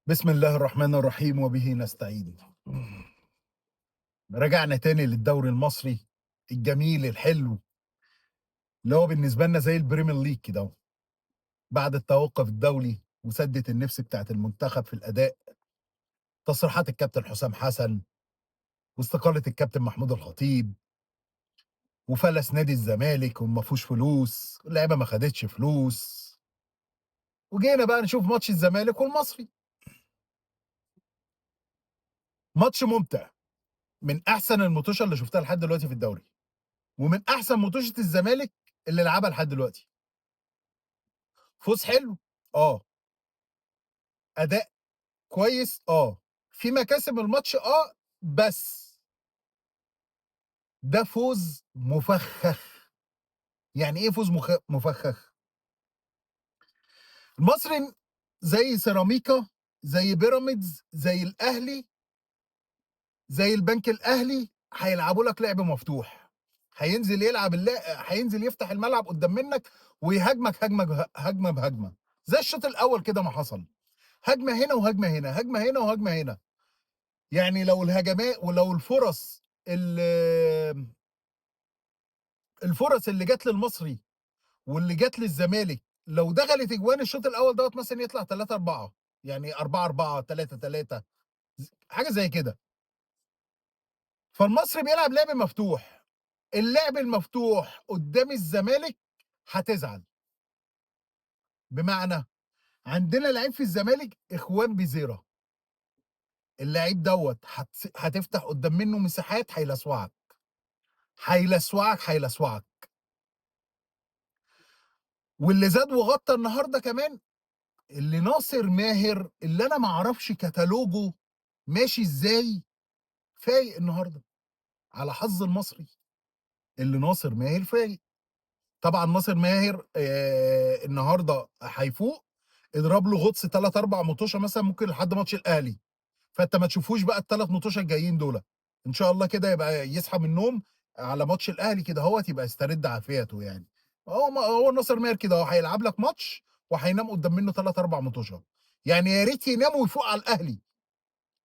بسم الله الرحمن الرحيم وبه نستعين. رجعنا تاني للدوري المصري الجميل الحلو اللي هو بالنسبة لنا زي ال Premier League كده، بعد التوقف الدولي وسدة النفس بتاعت المنتخب في الأداء، تصريحات الكابتن حسام حسن واستقالة الكابتن محمود الخطيب وفلس نادي الزمالك وما فيهوش فلوس، اللعيبة ما خدتش فلوس، وجينا بقى نشوف ماتش الزمالك والمصري. ماتش ممتع، من احسن المطوشه اللي شفتها لحد دلوقتي في الدوري، ومن احسن مطوشه الزمالك اللي لعبها لحد دلوقتي. فوز حلو، اداء كويس، في مكاسب الماتش، بس ده فوز مفخخ. يعني ايه فوز مفخخ؟ المصري زي سيراميكا، زي بيراميدز، زي الاهلي، زي البنك الاهلي، هيلعبوا لك لعب مفتوح، هينزل يلعب هينزل يفتح الملعب قدام منك ويهاجمك هجمة بهجمه، زي الشوط الاول كده ما حصل، هجمة هنا وهجمه هنا، هجمة هنا وهجمه هنا. يعني لو الهجمات ولو الفرص الفرص اللي جت للمصري واللي جت للزمالك لو دخلت اجوان الشوط الاول دوت مثلا يطلع 3-4، يعني 4-4 3-3، حاجة زي كده. فالمصري بيلعب لعب مفتوح، اللعب المفتوح قدام الزمالك هتزعل. بمعنى عندنا لعيب في الزمالك اخوان بيزيرا، اللعيب دوت هتفتح قدام منه مساحات، هيلسوعك هيلسوعك هيلسوعك. واللي زاد وغطى النهارده كمان اللي ناصر ماهر، اللي انا ما اعرفش كتالوجه ماشي ازاي، فايق النهارده على حظ المصري اللي ناصر ماهر فايق. طبعا ناصر ماهر النهارده هيفوق، اضرب له غطس 3-4 مطوشه مثلا ممكن لحد ماتش الاهلي، فانت ما تشوفوش بقى الثلاث مطوشه الجايين دول ان شاء الله كده، يبقى يصحى من النوم على ماتش الاهلي كده هوت، يبقى يسترد عافيته. يعني هو ناصر ماهر كده هو هيلعب لك ماتش وهينام قدام منه 3-4 مطوشه، يعني يا ريت ينام ويفوق على الاهلي،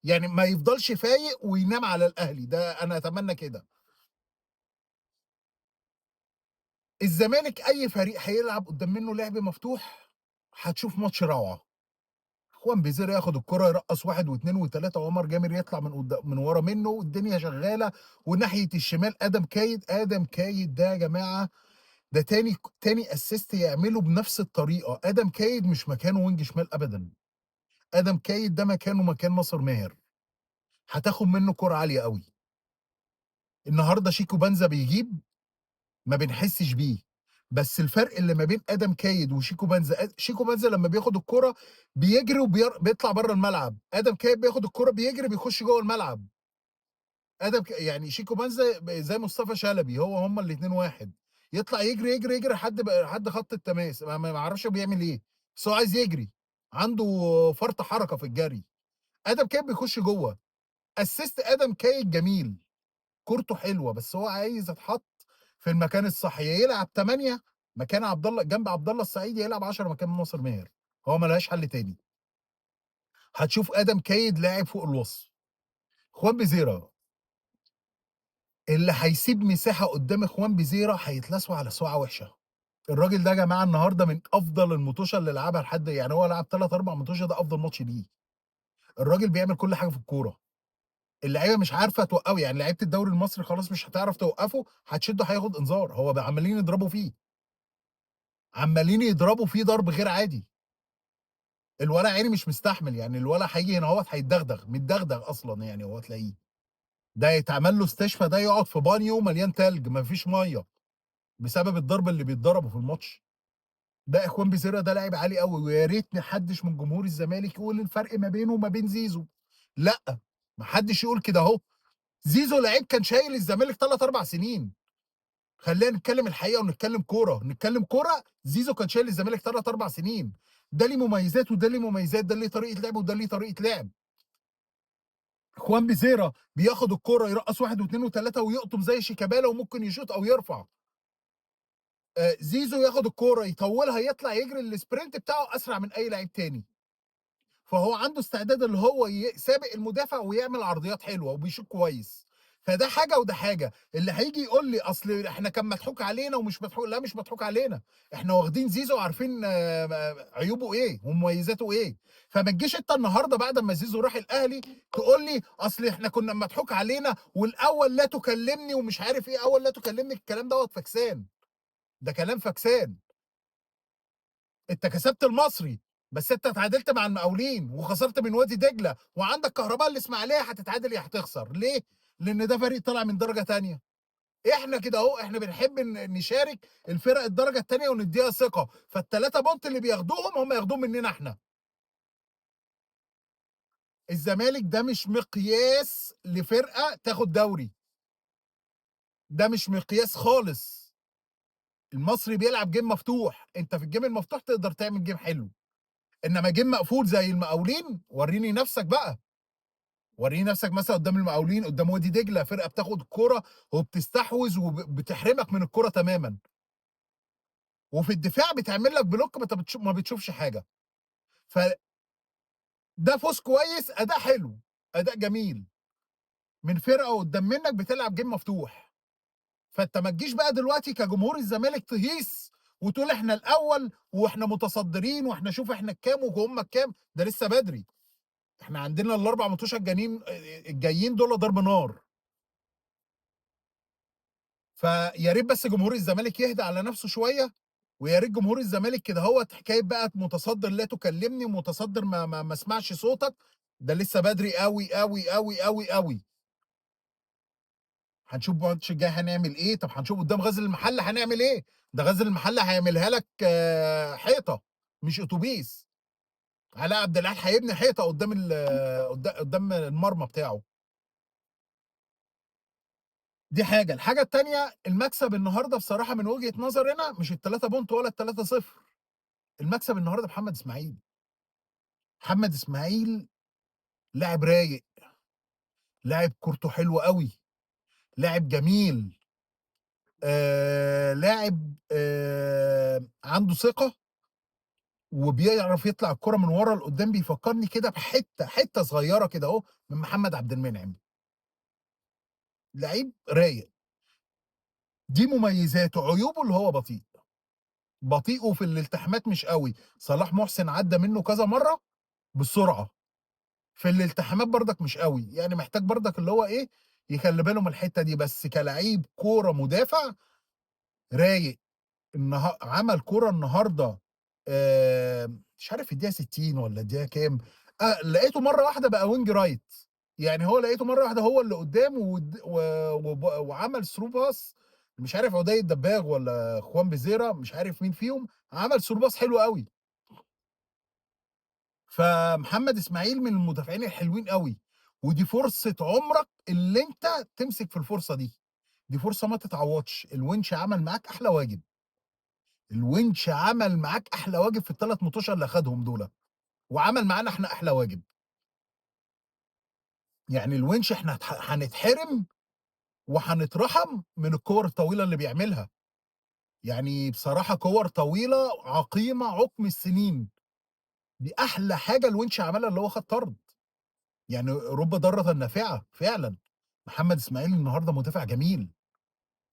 يعني ما يفضلش فايق وينام على الاهلي، ده انا اتمنى كده. الزمالك اي فريق هيلعب قدام منه لعب مفتوح هتشوف ماتش روعه. خوان بيزيرا ياخد الكره يرقص 1 و2 و3، وعمر جابر يطلع من قدام من ورا منه والدنيا شغالة. وناحية الشمال ادم كايد، ادم كايد ده يا جماعة ده تاني assist يعمله بنفس الطريقة. ادم كايد مش مكانه wing شمال ابدا، ادم كايد ده مكانه مكان ناصر ماهر، هتاخد منه كرة عالية قوي. النهارده شيكو بانزا بيجيب ما بنحسش بيه، بس الفرق اللي ما بين ادم كايد وشيكو بانزا، شيكو بانزا لما بياخد الكرة بيجري وبيطلع بره الملعب، ادم كايد بياخد الكرة بيجري بيخش جوه الملعب. يعني شيكو بانزا زي مصطفى شلبي، هو هما الاثنين واحد، يطلع يجري يجري يجري لحد خط التماس، ما اعرفش بيعمل ايه، بس هو عايز يجري، عنده فرط حركة في الجري. ادم كايد بيخش جوه، assist ادم كايد جميل، كورته حلوة، بس هو عايز يتحط في المكان الصح، يا يلعب 8 مكان عبد الله جنب عبد الله السعيد، يا يلعب 10 مكان ناصر ماهر، هو ملهاش حل تاني. هتشوف ادم كايد لاعب فوق الوصف. خوان بيزيرا اللي هيسيب مساحة قدام خوان بيزيرا هيتلسع على سوعه وحشة. الراجل ده يا جماعة النهارده من افضل المطوشه اللي لعبها لحد، يعني هو لعب 3-4 مطوشه، ده افضل ماتش ليه. الراجل بيعمل كل حاجة في الكورة، اللعيبة مش عارفه توقفه، يعني لعيبة الدوري المصري خلاص مش هتعرف توقفه، هتشده هياخد انذار، هو عمالين يضربوا فيه، عمالين يضربوا فيه ضرب غير عادي. الولا عيني مش مستحمل، يعني الولا هيجي هنا اهوت هيتدغدغ، متدغدغ اصلا، يعني هو تلاقيه ده يتعمل له استشفى، ده يقعد في بانيو مليان تلج مفيش مية بسبب الضرب اللي بيتضربه في الماتش ده. اخوان بيزيرا ده لاعب عالي قوي، ويا ريت محدش من جمهور الزمالك يقول الفرق ما بينه وما بين زيزو، لا محدش يقول كده اهو. زيزو لعيب كان شايل الزمالك 3-4 سنين، خلينا نتكلم الحقيقة ونتكلم كورة، نتكلم كورة. زيزو كان شايل الزمالك 3-4 سنين، ده ليه مميزات وده ليه مميزات، ده ليه طريقه لعب وده ليه طريقه لعب. خوان بيزيرا بياخد الكورة يرقص 1 و2 و3 ويقطم زي شيكابالا وممكن يشوط او يرفع. زيزو ياخد الكورة يطولها يطلع يجري ال sprint بتاعه اسرع من اي لعيب تاني. فهو عنده استعداد اللي هو يسابق المدافع ويعمل عرضيات حلوة وبيشوط كويس. فده حاجة وده حاجة. اللي هيجي يقول لي اصل احنا كان مضحوك علينا ومش مضحوك، لا مش مضحوك علينا، احنا واخدين زيزو وعارفين عيوبه ايه ومميزاته ايه. فما تجيش انت النهارده بعد ما زيزو راح الاهلي تقول لي اصل احنا كنا مضحوك علينا والاول لا تكلمني ومش عارف ايه، اول لا تكلمني، الكلام دوت فكسان، ده كلام فكسان. انت كسبت المصري بس انت اتعادلت مع المقاولين وخسرت من وادي دجله، وعندك كهرباء الاسماعيلية هتتعادل يا هتخسر. ليه؟ لان ده فريق طالع من درجه تانية. احنا كده اهو، احنا بنحب نشارك الفرق الدرجة التانية ونديها ثقة، فالتلاته بونت اللي بياخدوهم هم ياخدوهم مننا احنا. الزمالك ده مش مقياس لفرقة تاخد دوري، ده مش مقياس خالص. المصري بيلعب game مفتوح، انت في ال game المفتوح تقدر تعمل game حلو، انما game مقفول زي المقاولين وريني نفسك بقى، وريني نفسك مثلا قدام المقاولين، قدام وادي دجله، فرقه بتاخد الكرة وبتستحوذ وبتحرمك من الكرة تماما، وفي الدفاع بتعمل لك block ما بتشوفش حاجة. ف ده فوز كويس، اداء حلو، اداء جميل من فرقه قدام منك بتلعب game مفتوح. فانت ما تجيش بقى دلوقتي كجمهور الزمالك تهيس وتقول احنا الاول واحنا متصدرين واحنا شوف احنا الكام وهم الكام، ده لسه بدري. احنا عندنا الاربع ماتشات الجايين دول ضرب نار. فيا ريت بس جمهور الزمالك يهدى على نفسه شوية، ويا ريت جمهور الزمالك كده هو حكاية بقى متصدر لا تكلمني، متصدر ما اسمعش صوتك، ده لسه بدري قوي قوي قوي قوي قوي. هنشوف الماتش الجاي هنعمل ايه. طب هنشوف قدام غزل المحلة هنعمل ايه. ده غزل المحلة هيعملها لك حيطة مش اتوبيس. علاء عبد العال هيبني حيطة قدام قدام المرمى بتاعه. دي حاجة. الحاجة الثانية، المكسب النهارده بصراحة من وجهه نظرنا مش ال3 point ولا ال3-0، المكسب النهارده محمد اسماعيل. محمد اسماعيل لاعب رايق، لاعب كورته حلوة قوي، لاعب جميل، لاعب عنده ثقة وبيعرف يطلع الكره من ورا لقدام. بيفكرني كده بحته حتة صغيرة كده اهو من محمد عبد المنعم، لعيب رايق. دي مميزاته. عيوبه اللي هو بطيء، بطيئه في الالتحامات مش قوي. صلاح محسن عدى منه كذا مرة بالسرعة في الالتحامات برضك مش قوي، يعني محتاج برضك اللي هو ايه يخلي باله من الحتة دي. بس كلاعب كورة مدافع رايق. عمل كورة النهارده مش عارف الدقيقة 60 ولا الدقيقة كام، لقيته مرة واحدة بقى wing right، يعني هو لقيته مرة واحدة هو اللي قدام وعمل through pass، مش عارف عدي الدباغ ولا خوان بيزيرا مش عارف مين فيهم، عمل through pass حلو قوي. فمحمد اسماعيل من المدافعين الحلوين قوي، ودي فرصة عمرك اللي انت تمسك في الفرصة دي، دي فرصة ما تتعوضش. الونش عمل معاك احلى واجب، الونش عمل معاك احلى واجب في الثلاث ماتشات اللي اخدهم دول، وعمل معانا احنا احلى واجب. يعني الونش احنا هنتحرم وهنترحم من الكور الطويلة اللي بيعملها. يعني بصراحة كور طويلة عقيمة عقم السنين، دي احلى حاجة الونش عملها اللي هو خد طرد. يعني رب ضارة نافعة فعلا. محمد اسماعيل النهارده مدافع جميل،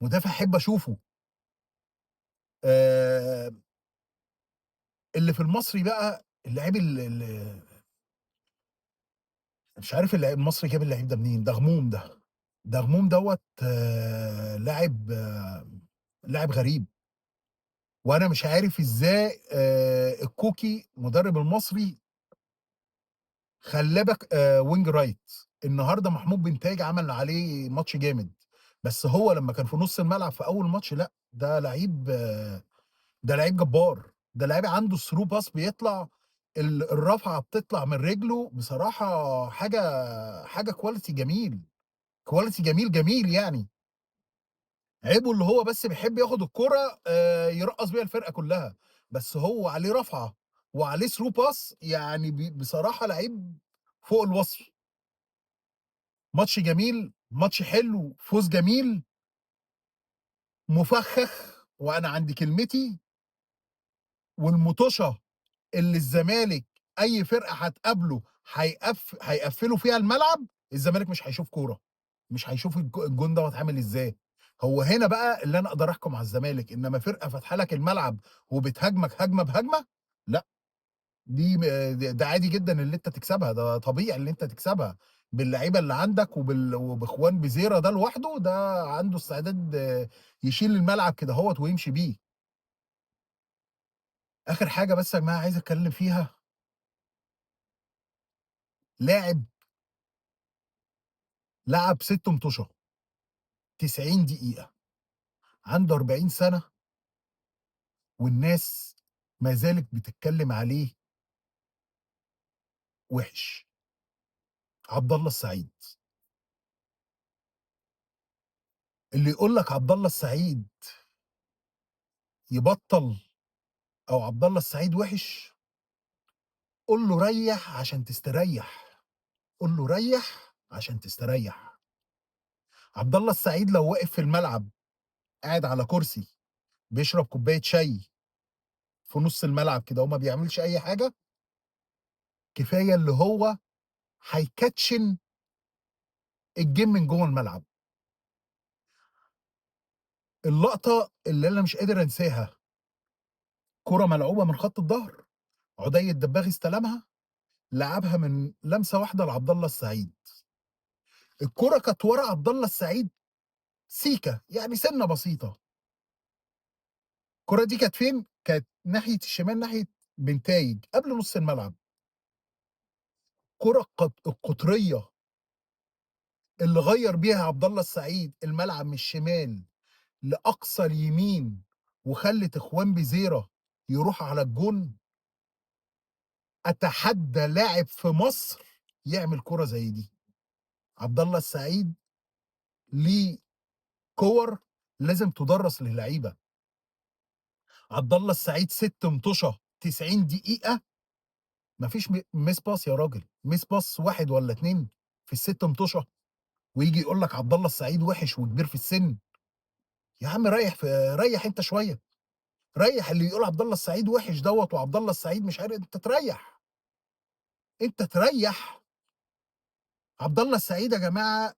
مدافع احب اشوفه. اللي في المصري بقى اللاعب اللي مش عارف اللاعب المصري جاب اللعيب ده منين، ده غموم، ده غموم دوت، لاعب لاعب غريب، وانا مش عارف ازاي الكوكي مدرب المصري خلاه back wing right. النهارده محمود بنتاج عمل عليه ماتش جامد، بس هو لما كان في نص الملعب في اول ماتش لا ده لعيب، ده لعيب جبار، ده لعيب عنده through pass بيطلع الرفعة بتطلع من رجله بصراحة، حاجة quality جميل، quality جميل جميل. يعني عيبه اللي هو بس بيحب ياخد الكرة يرقص بيها الفرقة كلها، بس هو عليه رفعه وعليه through pass، يعني بصراحة لعيب فوق الوصف. ماتش جميل، ماتش حلو، فوز جميل مفخخ، وانا عندي كلمتي. والمطوشه اللي الزمالك اي فرقه هتقابله هيقفلوا فيها الملعب، الزمالك مش هيشوف كورة، مش هيشوف الجون دوت عامل ازاي. هو هنا بقى اللي انا اقدر احكم على الزمالك، انما فرقه فاتحة لك الملعب وبتهاجمك هجمة بهجمه، لا، دي ده عادي جدا اللي انت تكسبها، ده طبيعي اللي انت تكسبها باللعيبه اللي عندك وباخوان بزيره ده لوحده، ده عنده استعداد يشيل الملعب كده هوت ويمشي بيه. اخر حاجة بس يا جماعة عايز اتكلم فيها، لاعب لعب 6 مطوشه 90 دقيقة، عنده 40 سنة، والناس ما زالت بتتكلم عليه وحش. عبد الله السعيد. اللي يقول لك عبد الله السعيد يبطل او عبد الله السعيد وحش، قول له ريح عشان تستريح، قول له ريح عشان تستريح. عبد الله السعيد لو واقف في الملعب قاعد على كرسي بيشرب كوباية شاي في نص الملعب كده وما بيعملش اي حاجة، كفاية اللي هو هيكاتشن ال game من جوه الملعب. اللقطة اللي انا مش قادر انساها، كرة ملعوبه من خط الظهر، عدي الدباغ استلمها لعبها من لمسه واحدة لعبد الله السعيد. الكرة كانت ورا عبد الله السعيد سيكه، يعني سنة بسيطة. الكرة دي كانت فين؟ كانت ناحية الشمال، ناحية بنتايج قبل نص الملعب. كرة القطرية اللي غير بيها عبد الله السعيد الملعب من الشمال لاقصى اليمين وخلت اخوان بزيره يروح على الجون. اتحدى لاعب في مصر يعمل كرة زي دي. عبد الله السعيد ليه كور لازم تدرس للعيبة. عبد الله السعيد 6 مطوشه 90 دقيقة، مفيش miss pass يا راجل، miss pass 1 ولا 2 في ال6 مطوشه، ويجي يقول لك عبد الله السعيد وحش وكبير في السن. يا عم ريح انت شوية، ريح. اللي يقول عبد الله السعيد وحش دوت وعبد الله السعيد مش عارف، انت تريح، انت تريح. عبد الله السعيد يا جماعة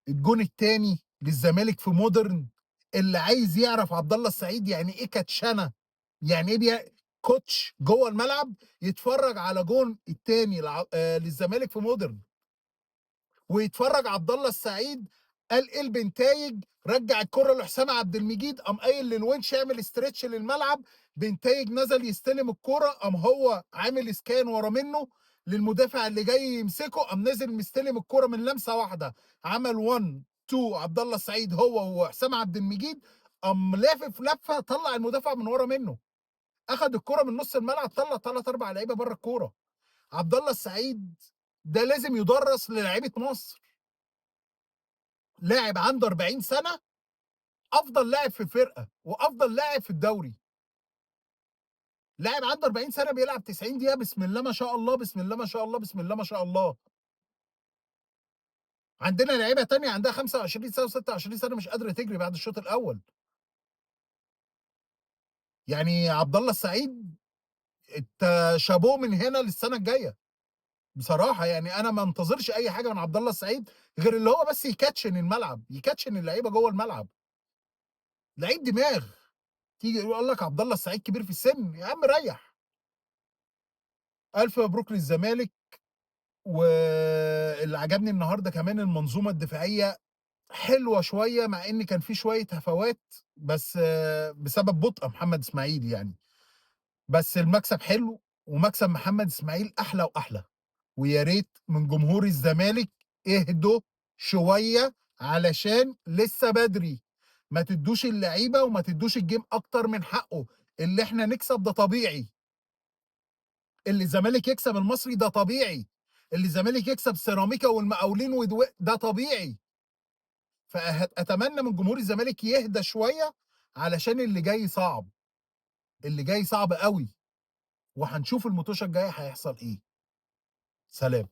الجون الثاني للزمالك في مودرن، اللي عايز يعرف عبد الله السعيد يعني ايه كاتشنه، يعني ايه coach جوه الملعب، يتفرج على جون الثاني للزمالك في مودرن، ويتفرج عبد الله السعيد قال ايه البنتايج، رجع الكره لحسام عبد المجيد، قام قايل للونش اعمل stretch للملعب، بنتايج نزل يستلم الكره، قام هو عامل scan ورا منه للمدافع اللي جاي يمسكه، قام نازل مستلم الكره من لمسه واحدة، عمل 1 2 عبد الله السعيد هو وحسام عبد المجيد، قام لافف لفه طلع المدافع من ورا منه، اخد الكره من نص الملعب، طلع 3 4 لعيبة بره الكورة. عبد الله السعيد ده لازم يدرس للاعيبه مصر. لاعب عنده 40 سنة، افضل لاعب في الفرقة وافضل لاعب في الدوري. لاعب عنده 40 سنة بيلعب 90 دقيقة، بسم الله ما شاء الله، بسم الله ما شاء الله، بسم الله ما شاء الله. عندنا لعيبة تانية عندها 25 سنة و26 سنة مش قادرة تجري بعد الشوط الاول. يعني عبد الله السعيد انت شابوه من هنا للسنة الجاية بصراحة. يعني انا ما انتظرش اي حاجة من عبد الله السعيد غير اللي هو بس يكاتشن الملعب، يكاتشن اللعيبة جوه الملعب. لعيب دماغ. تيجي يقول لك عبد الله السعيد كبير في السن، يا عم ريح. الف مبروك للزمالك. واللي عجبني النهارده كمان المنظومة الدفاعية حلوة شوية، مع ان كان في شوية هفوات بس بسبب بطء محمد اسماعيل يعني، بس المكسب حلو، ومكسب محمد اسماعيل احلى واحلى. ويا ريت من جمهور الزمالك اهدوا شوية علشان لسه بدري، ما تدوش اللعيبة وما تدوش ال game اكتر من حقه. اللي احنا نكسب ده طبيعي، اللي الزمالك يكسب المصري ده طبيعي، اللي الزمالك يكسب سيراميكا والمقاولين ده طبيعي. فاتمنى من جمهور الزمالك يهدى شوية علشان اللي جاي صعب، اللي جاي صعب قوي، وهنشوف المطوشه الجاية هيحصل ايه. سلام.